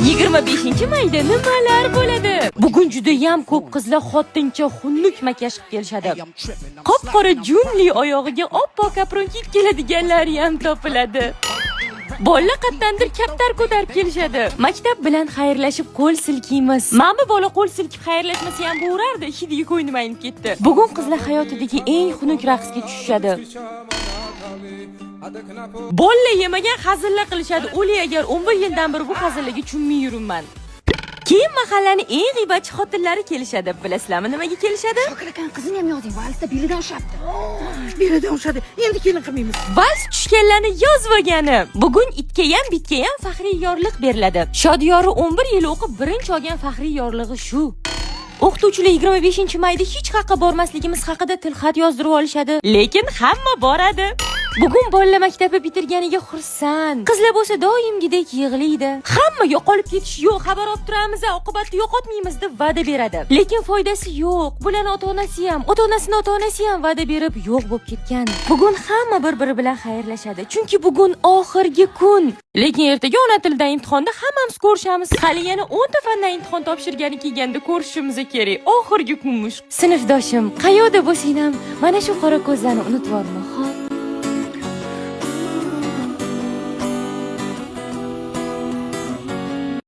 25-mayda nimalar bo'ladi? Bugun judayam ko'p qizlar xotincha xunuk makiyaj qilib kelishadi. Qop-qora junli oyog'iga oppoq kapron kiyib keladiganlari ham topiladi. Bola qayerdandir kaptar ko'tarib kelishadi. Maktab bilan xayrlashib qo'l silkiymiz. Mana bu bola qo'l silkib xayrlashmasa ham bo'lardi, hidiga ko'nglim aynib ketdi. Bugun qizlar hayotidagi eng xunuk raqsga tushishadi. Bolla yemagan hazillar qilishadi. O'li agar 11 yildan beri bu hazillarga tushunmay yuribman. Keyin mahallani eng g'iybatchi xotinlari kelishadi. Bilasizlarmi, nimaga kelishadi? Shokir akani qizini ham yozing, valsda belidan ushlabdi. Belidan ushladi. Endi kelin qilmaymiz. Vals tushganlarni yozib olgani. Bugun itgayam, bitkayam faxriy yorliq beriladi. Shodiyori 11 yil o'qib birinchi olgan faxriy yorlig'i shu. O'qituvchilar 25-mayda hech qayerga bormasligimiz haqida tilxat yozdirib olishadi, lekin hamma boradi. Bugun bolalar maktabi bitirganiga xursand. Qizlar bo'lsa doimgidek yig'laydi. Hamma yo'qolib ketish yo'q, xabar olib turamiz, oqibatda yo'qotmaymiz deb va'da beradi. Lekin foydasi yo'q. Bularni ota-onasi ham, ota-onasini ota-onasi ham va'da berib yo'q bo'lib ketgan. Bugun hamma bir-biri bilan xayrlashadi, chunki bugun oxirgi kun. Lekin ertaga ona tilidan imtihonda hammamiz ko'rishamiz. Hali yana 10 ta fandan imtihon topshirgani kelganda ko'rishimiz kerak. Oxirgi kunmish. Sinfdoshim, qayoqda bo'lsang ham mana shu qora ko'zlarni unutvorma, xo'p?